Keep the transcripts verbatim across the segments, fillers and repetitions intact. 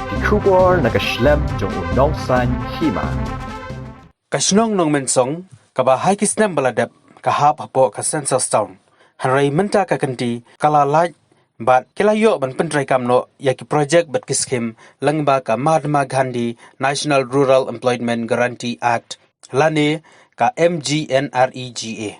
Ki khubor na ka shlem jong u nongsan hima. Ka shnong Nongmensong, kaba ha ki snem ba la dep ka hap hapoh ka Census Town, hynrei mynta ka kynti ka la lait bad ki la ïoh ban pyntreikam noh ïa ki projek bad ki skim lyngba ka Mahatma Gandhi National Rural Employment Guarantee Act lane ka M G N R E G A.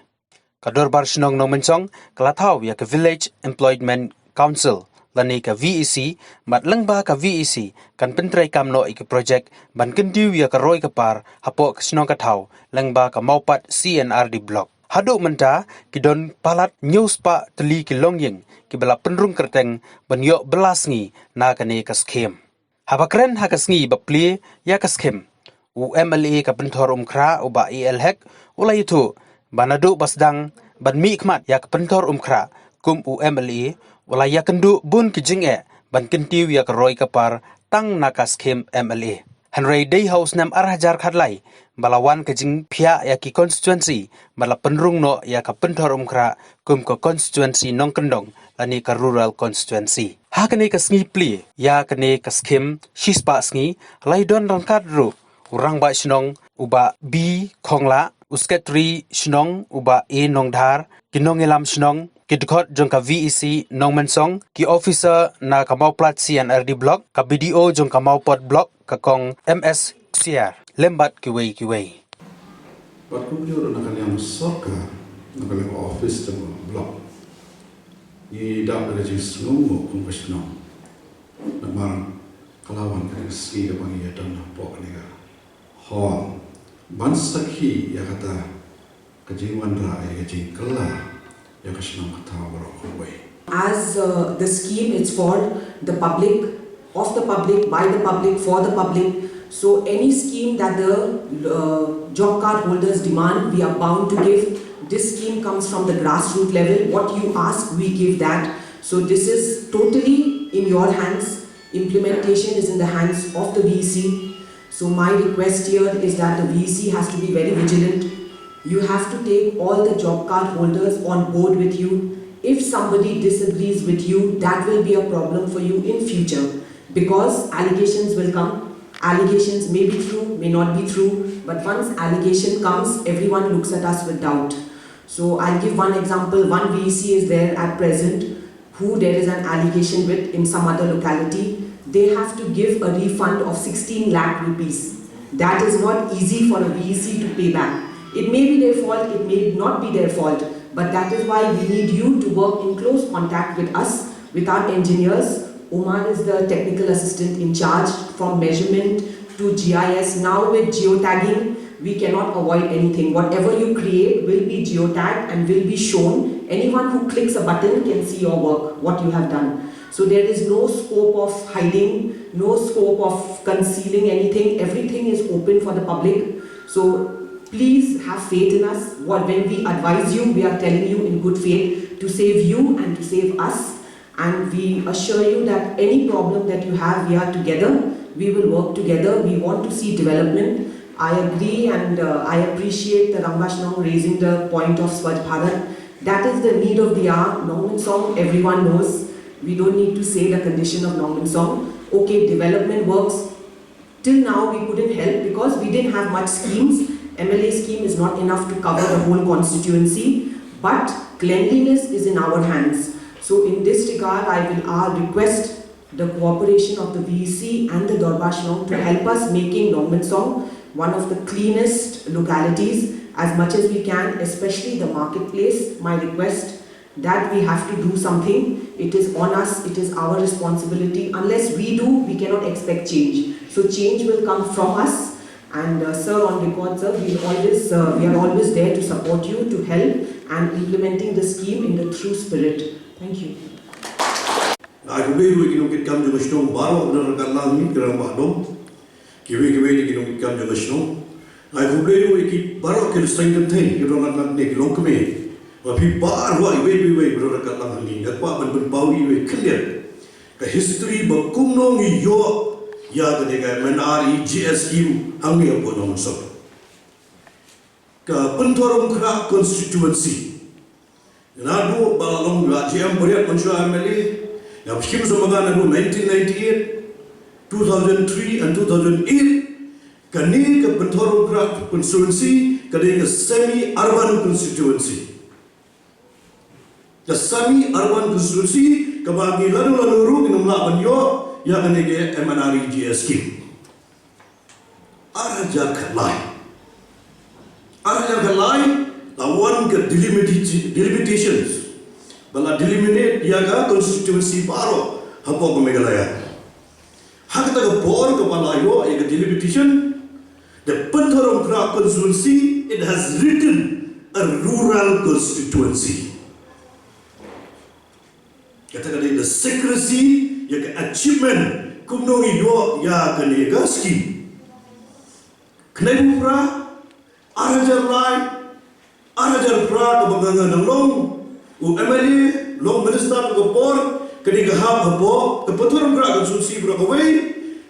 Ka Dorbar Shnong Nongmensong ka la thaw ïa ka Village Employment Council lane ka V E C, bad lyngba ka V E C kan pyntreikam noh ïa ki projek ban kyntiew ïa ka roi ka par hapoh ka shnong ka thaw lyngba ka Mawpat C and R D Block. Haduh mynta ki don palat hynñiew spah tylli ki longïing kiba la pynrung kyrteng ban ïoh bylla sngi na kane ka skim. Haba kren ha ka sngi ba plie ïa ka skim, u M L A ka Pynthor Umkhrah u Bah A L Hek u la ïathuh ba naduh ba sdang ban mihkhmat ïa ka Pynthor Umkhrah kum u M L A, u la ïakynduh bun ki jingeh ban kyntiew ïa ka roi ka par tang na ka skim M L A. Hynrei dei ha u snem ar hajar khatlai ba la wan ka jingphiah ïa ki constituency ba la pynrung noh ïa ka Pynthor Umkhrah kum ka constituency nongkyndong lane ka rural constituency. Ha kane ka sngi plie ïa kane ka skim shispah sngi, la ïadon ryngkat ruh u Rangbah Shnong u Bah B Khonglah, u Secretary Shnong u Bah A Nongdhar, ki nongïalam shnong, ki dkhot jong ka V E C Nongmensong, ki officer na ka Mawplat C and R D Block, ka B D O jong ka Mawpot Block, ka Kong M S Ksiar, lem bad kiwei kiwei. Bad kumjuh ruh na ka liang sorkar, na ka liang office jong ka block, ngi dap da ka jingsngewnguh kum ka shnong. Namar ka la wan ka sngi kaba ngi ïadon hapoh kane ka hall ban sakhi ïa kata ka jingwanrah, ïa ka jingkylla ïa ka shnong ka thaw baroh kawei. As uh, the scheme, it's for the public, of the public, by the public, for the public. So any scheme that the uh, job card holders demand, we are bound to give. This scheme comes from the grassroots level. What you ask, we give that. So this is totally in your hands. Implementation is in the hands of the V E C. So my request here is that the V E C has to be very vigilant. You have to take all the job card holders on board with you. If somebody disagrees with you, that will be a problem for you in future, because allegations will come. Allegations may be true, may not be true, but once allegation comes, everyone looks at us with doubt. So I'll give one example. One V E C is there at present who there is an allegation with in some other locality, they have to give a refund of sixteen lakh rupees. That is not easy for a V E C to pay back. It may be their fault, it may not be their fault, but that is why we need you to work in close contact with us, with our engineers. Omar is the technical assistant in charge from measurement to G I S. Now with geotagging, we cannot avoid anything. Whatever you create will be geotagged and will be shown. Anyone who clicks a button can see your work, what you have done. So there is no scope of hiding, no scope of concealing anything. Everything is open for the public. So please have faith in us. What, when we advise you, we are telling you in good faith to save you and to save us. And we assure you that any problem that you have, we are together. We will work together. We want to see development. I agree and uh, I appreciate the Rangbah Shnong raising the point of Swachh Bharat. That is the need of the hour. Nongmensong, everyone knows. We don't need to say the condition of Nongmensong. Okay, development works. Till now, we couldn't help because we didn't have much schemes. M L A scheme is not enough to cover the whole constituency, but cleanliness is in our hands. So, in this regard, I will uh, request the cooperation of the V E C and the Dorbar Shnong to help us making Nongmensong one of the cleanest localities as much as we can, especially the marketplace. My request that we have to do something. It is on us, it is our responsibility. Unless we do, we cannot expect change. So change will come from us. And uh, sir, on record, sir, we always uh, we are always there to support you, to help, and implementing the scheme in the true spirit. Thank you. Ai khublei ruh ïa ki nongkitkam jong ka shnong baroh na ryngkat lang, ki rangbah dong, kiwei kiwei de ki nongkitkam jong ka shnong. Ai khublei ruh ïa ki baroh ki seng kynthei, ki rangbah dong, ki longkmie, ba phi baroh iwei pa iwei ba don ryngkat lang hangne. Nga kwah ban pynpaw iwei khyndiat ka history ba kumno ngi ïoh ïa kane ka M N R E G S scheme hangne hapoh Nongmensong. Ka Pynthorumkhrah constituency, naduh ba la long la G M Pariat mynshuwa M L A, ïa phi shim sngewbha naduh nineteen ninety-eight, two thousand three and two thousand eight, kane ka Pynthorumkhrah constituency ka dei ka semi urban constituency. Ka semi urban constituency kaba ngi lano lano ruh ngim lah ban ïoh ïa kane ka M N R E G S scheme. Ar hajar khatlai. Ar hajar khatlai la wan ka delimita-, delimitations ba la delineate ïa ka constituency baroh hapoh ka Meghalaya. Ha kata ka por kaba la ïoh ïa ka delimitation, the Pynthorumkhrah constituency, it has written a rural constituency. Kata ka dei the secrecy ïa ka achievement kumno ngi ïoh ïa kane ka scheme. Khnai bun phra, ar hajar lai, ar hajar phra kaba nga nga dang long u M L A, long minister ka por, kane ka hap hapoh ka Pynthorumkhrah constituency baroh kawei,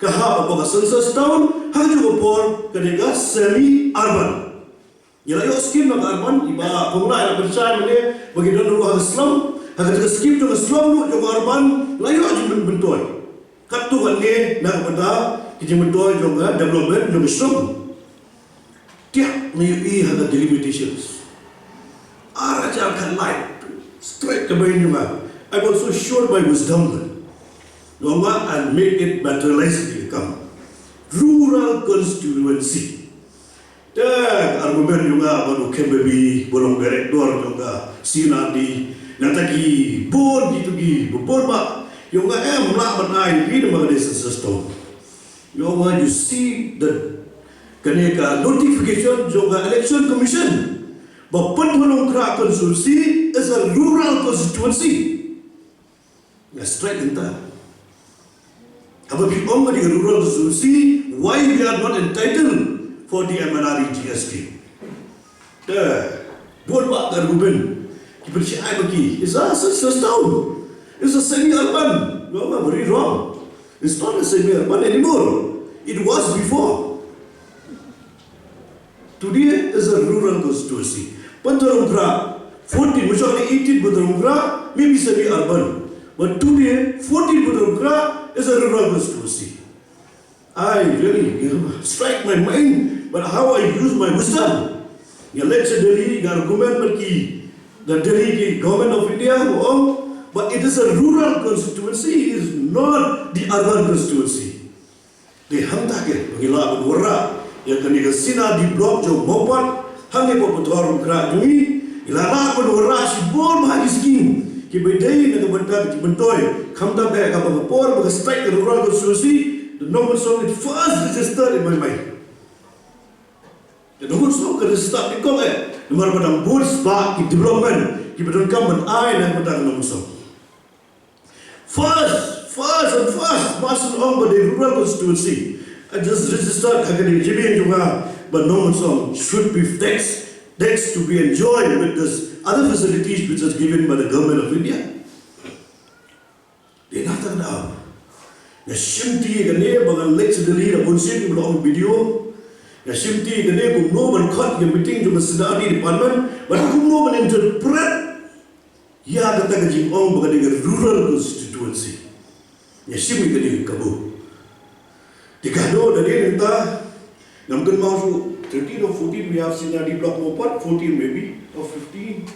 ka hap hapoh ka census town, ha kajuh ka por kane ka semi urban. Ngi la ïoh scheme na ka urban, iba kong la ïa pynshai mynne ba ki don ruh ha ka slum, ha ka scheme jong ka slum ruh jong ka urban la ïoh jingmyntoi. Katto katne na ka bynta ki jingmyntoi jong ka development jong ka slum. Tiap ngi ïohi ha ka delimitations. Ar hajar khatlai, strike ka bai nyuma. I was so sure by wisdom. Long and make it materialize in the come. Rural constituency. Te argument jong nga bad u Kem Baby, ba long director jong ka C and R D, nangta ki bun kito ki, ba bun ba jong nga em lah ban ai ki, namar ka dei census town. Jong nga, you see the, kane ka notification jong ka Election Commission ba Pynthorumkhrah constituency is a rural constituency. Nga strike mynta. Haba phi ong ka dei ka rural constituency, why we are not entitled for the M N R E G S scheme? Te, bun bah ka argument. Ki pynshai ba ki, it's a census town. It's a semi-urban. No, no, very wrong. It's not a semi-urban anymore. It was before. Today is a rural constituency. Pynthorumkhrah, fourteen, which are the eighteen Pynthorumkhrah, maybe semi-urban. But today, fourteen Pynthorumkhrah is a rural constituency. I really, you know, strike my mind, but how I use my wisdom. Nga leit sha Delhi, nga argument bad ki, the Delhi ki Government of India, oh, but it is a rural constituency, it is not the urban constituency. Te hangta ke, ba ngi lah ban wanrah ïa kane ka C and R D block jong Mawpat, hangne hapoh Pynthorumkhrah jong ngi, ngi la lah ban wanrah shibun bha ki scheme kiba dei na ka bynta ka jingmyntoi, khamtam eh kaba ka por ba ka strike ka rural constituency, the Nongmynsong it first registered in my mind. The Nongmynsong ka register nyngkong eh, namar ba dang bun spah ki development kiba donkam ban ai na ka bynta ka Nongmynsong. First, first and first, must ong ba dei rural constituency. I just registered ha ka dei G B N jong nga ba Nongmynsong should be taxed, taxed to be enjoyed with this other facilities which is given by the Government of India. Dei na ta ka daw. Nga shimti kane ba ngan leit sha Delhi da bun sien ba long video. Nga shimti kane kumno ban khot ïa ka meeting jong ka C and R D department, ban kumno ban interpret ïa kata ka jingong ba ka dei ka rural constituency. Nga shim ïa kane ka kabu. Te ka dei da dei nangta, ngam kynmaw shuh, thirteen or fourteen we have C and R D block Mawpat, fourteen maybe, or fifteen,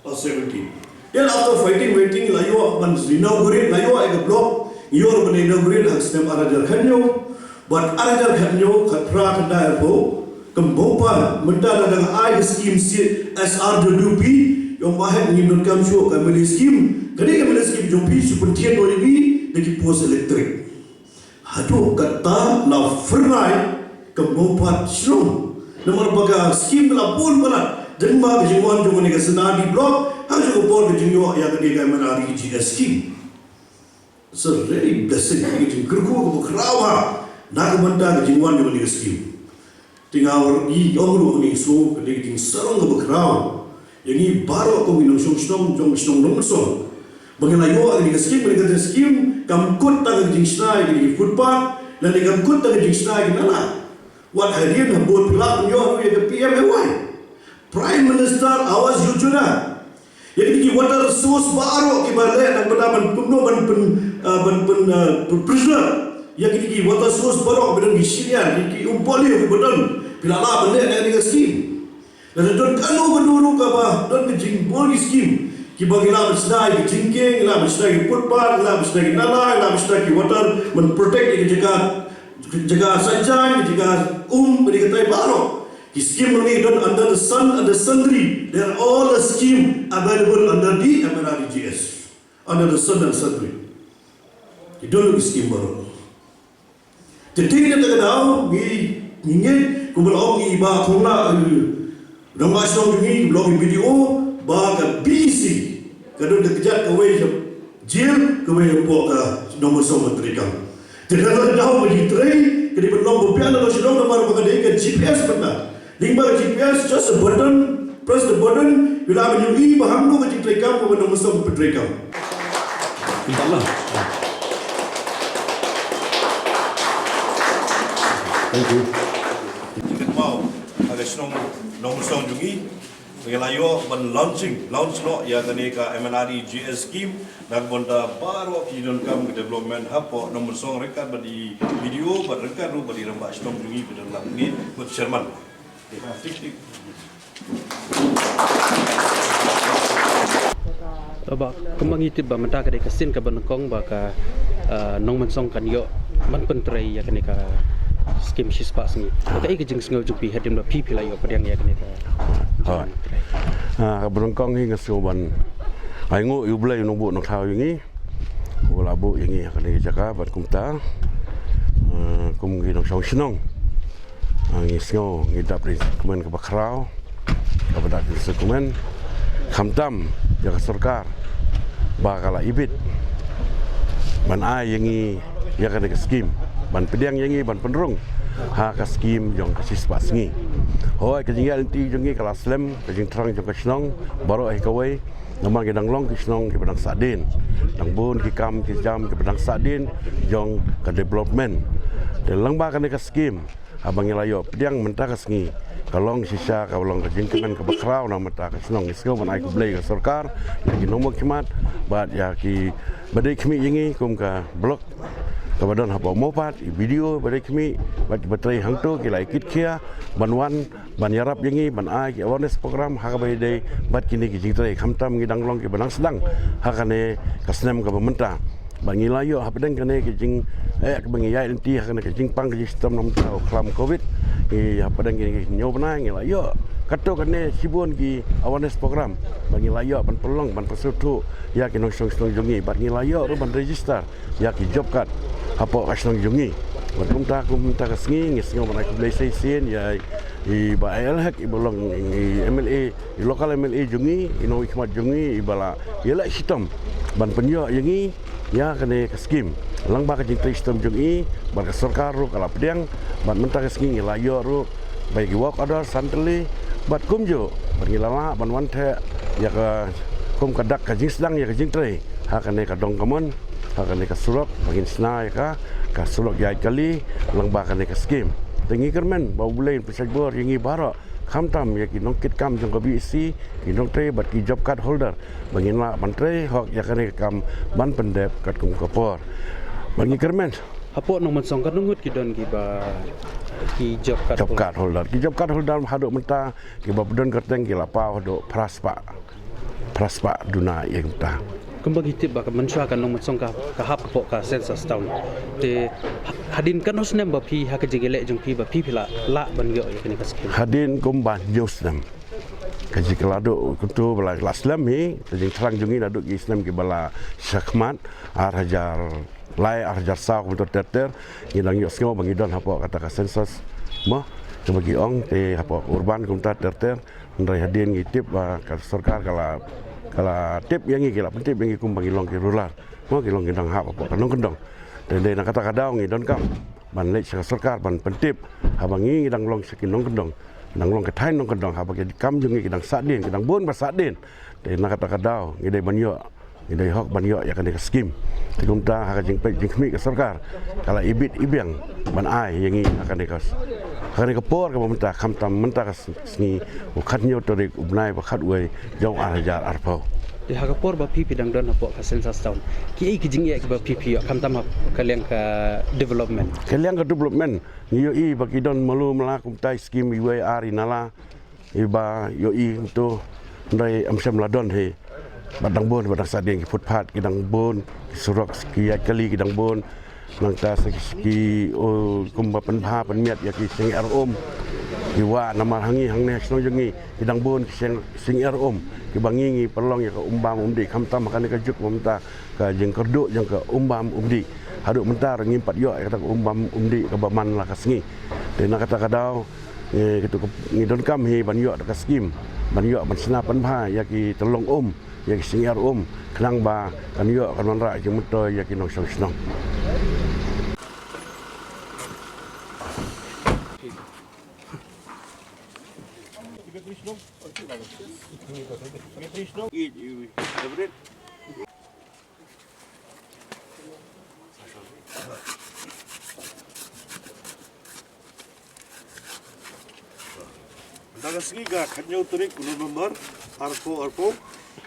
or seventeen. Then after fighting, waiting, la ïoh ban inaugurate, la ïoh ïa ka block, ïoh ban inaugurate ha ka snem ar hajar khathynñiew. Bad ar hajar khathynñiew, khatphra, khatkhyndai, arphew, ka Mawpat mynta la dang ai ka scheme C S R W P, ïoh ba heh ngim donkam shuh ka M L A scheme, ka dei ka M L A scheme jong phi shu pynthien noh ïa phi da ki post electric. Haduh katta la fyrnai ka Mawpat shnong. Namar ba ka scheme ka la bun palat, dang ba ka jingwan jong kane ka C and R D block, ha kajuh ka por ka jingïoh ïa kane ka M N R E G S scheme. It's a really blessing, ka jingkyrkhu kaba khraw ha, na ka bynta ka jingwan jong kane ka scheme. Te nga wan ïa ong ruh, nga sngew ka dei ka jingsarong kaba khraw ïa ngi baroh kum ki nongshong shnong jong ka shnong Nongmynsong ba ngi la ïoh ïa kane ka scheme, kane ka scheme kam kut tang ka jingshna ïa ki footpath, lane kam kut tang ka jingshna ïa ki nala. Wat hadien ha bud phi lah ban ïoh ruh ïa ka P M A Y, Prime Minister Awas Yojana. Ïa kine ki water resource baroh kiba leh na ka bynta ban kumno ban pyn, Ah, ban pyn, ah, pyn preserve ïa kine ki water source baroh ba don ki shiliang, ki, ki umpohliew kiba don, phi la lah ban leh da kane ka scheme. Lada don kano kano ruh kaba don ka jingbun ki scheme kiba ngi lah ban shna ïa ki jingkieng, ngi lah ban shna ïa ki footpath, ngi lah ban shna ïa ki nala, ngi lah ban shna ïa ki water, ban protect ïa ki jaka, jaka saitjaiñ, jaka um, ïa ki katai baroh. Ki scheme ruh ngi don under the sun and the sundry. They are all a scheme available under the M N R E G S. Under the sun and sundry. Ki don ki scheme baroh. Te te kata ka daw ngi, ngi ngeit kumba la ong i Bah Thongla, eh, rangbah shnong jong ngi, kumba la ong i B D O, ba ka B E C ka don ka kjat kawei sha jail, kawei hapoh ka Nongmynsong ban trei kam. Te kata ka daw ba ngi trei ka dei ban long ba biang na shnong namar ba ka dei ka G P S mynta. Lyngba ka G P S, just a button, press the button, phi lah ban ïohi ba hangno ka jingtrei kam, kaba Nongmynsong ka pyntrei kam. Minta lah. Thank you. Kynmaw ha ka shnong Nongmynsong jong ngi, ngi la ïoh ban launching, launch noh ïa kane ka M N R E G S scheme, na ka bynta baroh ki donkam ka development hapoh Nongmynsong, ryngkat bad i B D O, bad ryngkat ruh bad i rangbah shnong jong ngi ba don lang ngi, bad chairman. Tik, tik. Ba kumba ngi tip ba mynta ka dei ka sien kaba nyngkong ba ka, ah, Nongmynsong kan ïoh ban pyntrei ïa kane ka skim shispah sngi. Kaei ka jingsngew jong phi hadien ba phi, phi la ïoh pdiang ïa kane ka? Hooid. Ah, kaba nyngkong hi nga sngew ban ai nguh ïa U Blei u nongbuh nongthaw ïa ngi. U la buh ïa ngi ha kane ka jaka bad kumta, eh, kum ki nongshong shnong, eh, ngi sngew ngi dap da ka sngewkmen kaba khraw, kaba dap da ka sngewkmen, khamtam ïa ka sorkar ba ka la ibit ban ai ïa ngi ïa kane ka skim, ban pdiang ïa ngi ban pynrung ha ka skim jong ka shispah sngi. Hooid, ka jingïaid lynti jong ngi ka la slem, ka jingthrang jong ka shnong baroh hi kawei, namar ngi dang long ki shnong kiba dang sahdien. Dang bun ki kam ki jam kiba dang sahdien jong ka development. Te lyngba kane ka skim, haba ngi la ïoh pdiang mynta ka sngi, ka long shisha, ka long ka jingkmen kaba khraw na mynta ka shnong. Ngi sngew ban ai khublei ka sorkar, ïa ki nongmihkhmat bad ïa kiba dei khmih ïa ngi kum ka block kaba don hapoh Mawpat, i B D O ba dei khmih bad kiba trei hangto, ki la ïa kit khia ban wan ban ïarap ïa ngi ban ai ki awareness program ha kaba ïadei bad kine ki jingtrei, khamtam ngi dang long kiba dang sdang ha kane ka snem kaba mynta. Ba ngi la ïoh hapdeng kane ka jing, eh, kaba ngi ïaid lynti ha kane ka jingpang ka jingshitom na mynta u khlam covid, ngi hapdeng kine ki hynñiew bnai ngi la ïoh katto katne shibun ki awareness program ba ngi la ïoh ban pynlong, ban pynsngewthuh ïa ki nongshong shnong jong ngi, bad ngi la ïoh ruh ban register ïa ki job card hapoh ka shnong jong ngi. Bad kumta, kumta ka sngi ngi sngew ban ai khublei shisien ïa i Bah A L Hek, iba long i M L A, i local M L A jong ngi, i nongmihkhmat jong ngi, iba la ïaleh shitom ban pynïoh ïa ngi ïa kane ka skim. Lyngba ka jingtrei shitom jong i bad ka sorkar ruh ka la pdiang, bad mynta ka sngi ngi la ïoh ruh ba ïa ki work order san tylli, bad kumjuh bad ngi la lah ban wan theh ïa ka, kum ka dak ka jingsdang ïa ka jingtrei ha kane ka dong kamon, ha kane ka surok ba ngin shna ïa ka, ka surok ïaid kali lyngba kane ka skim. Te ngi kyrmen ba U Blei un pynshait bor ïa ngi baroh, khamtam ïa ki nongkitkam jong ka B E C, ki nongtrei bad ki job card holder, ba ngin lah ban trei hok ïa kane ka kam ban pyndep katkum ka por. Ba ngi kyrmen. Hapoh Nongmynsong katno ngut ki don kiba, ki job card holder? Job card holder. Ki job card holder haduh mynta kiba don kyrteng ki la paw haduh phra spah, phra spah duna ïa mynta. Kumba ngi tip ba ka mynshuwa ka Nongmynsong ka, ka hap hapoh ka census town. Te ha-, hadien katno snem ba phi ha ka jingïaleh jong phi ba phi, phi la lah ban ïoh ïa kane ka skim? Hadien kumba hynñiew snem. Ka jingkhlad kumto ba la, la slem hi, ka jingthrang jong ngi naduh ki snem kiba la shakhmat, ar hajar lai, ar hajar saw kumto ter ter, ngi dang ïohsngew ba ngi don hapoh kata ka census, mo, kaba ki ong te hapoh urban kumta ter ter. Hynrei hadien ngi tip ba ka sorkar ka la, ka la tip ïa ngi, ki la pyntip ïa ngi kumba ngi long ki rural, mo, ki long ki dang hap hapoh ka nongkyndong. Te dei na kata ka daw ngi donkam ban leit sha ka sorkar ban pyntip, haba ngi, ngi dang long sha ki nongkyndong, dang long ki thaiñ nongkyndong, haba ki kam jong ngi ki dang sahdien, ki dang bun ba sahdien. Te na kata ka daw ngi dei ban ïoh, ngi dei hok ban ïoh ïa kane ka skim. Te kumta ha ka jingpeit jingkhmih ka sorkar ka la ibit ibiang ban ai ïa ngi ha kane ka, ha kane ka por kaba mynta, khamtam mynta ka sngi u khathynñiew tarik u bnai ba khatwei jong ar hajar arphew. Te ha ka por ba phi phi dang don hapoh ka census town, kiei ki jingeh kiba phi phi ïoh khamtam ha ka liang ka development? Ka liang ka development, ngi ïohi ba ki don malu mala kumtai skim iwei ar i nala, iba ïohi to, ndai am shem la don hi. Ba dang bun, ba dang sa ding ki footpath ki dang bun, ki surok ki ïaid kali ki dang bun. Nangta sa ki, ki, oh, kumba pynbha pynmiat ïa ki seng er um. Ki wah namar ha ngi hangne ha shnong jong ngi ki dang bun ki seng, seng er um. Kiba ngi ngi pynlong ïa ka um bam um dih khamtam ha kane ka juk mynta ka jingkyrduh jong ka um bam um dih. Haduh mynta ruh ngim pat ïoh ïa kata ka um bam um dih kaba man la ka sngi. Te na kata ka daw, eh, kitu ka, ngi donkam hi ban ïoh da ka skim ban ïoh ban shna pynbha ïa ki tyllong um, ïa ki seng er um, khnang ba kan ïoh kan wanrah jingmyntoi ïa ki nongshong shnong. Mynta ka sngi ka khathynñiew tarik u November, arphew arphew,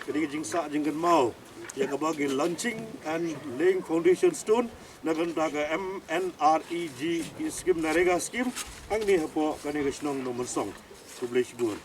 ka dei ka jingsah jingkynmaw ïa kaba ki launching and laying foundation stone na ka bynta ka M N R E G E scheme, NREGA scheme, hangne hapoh kane ka shnong Nongmynsong. Khublei shibun.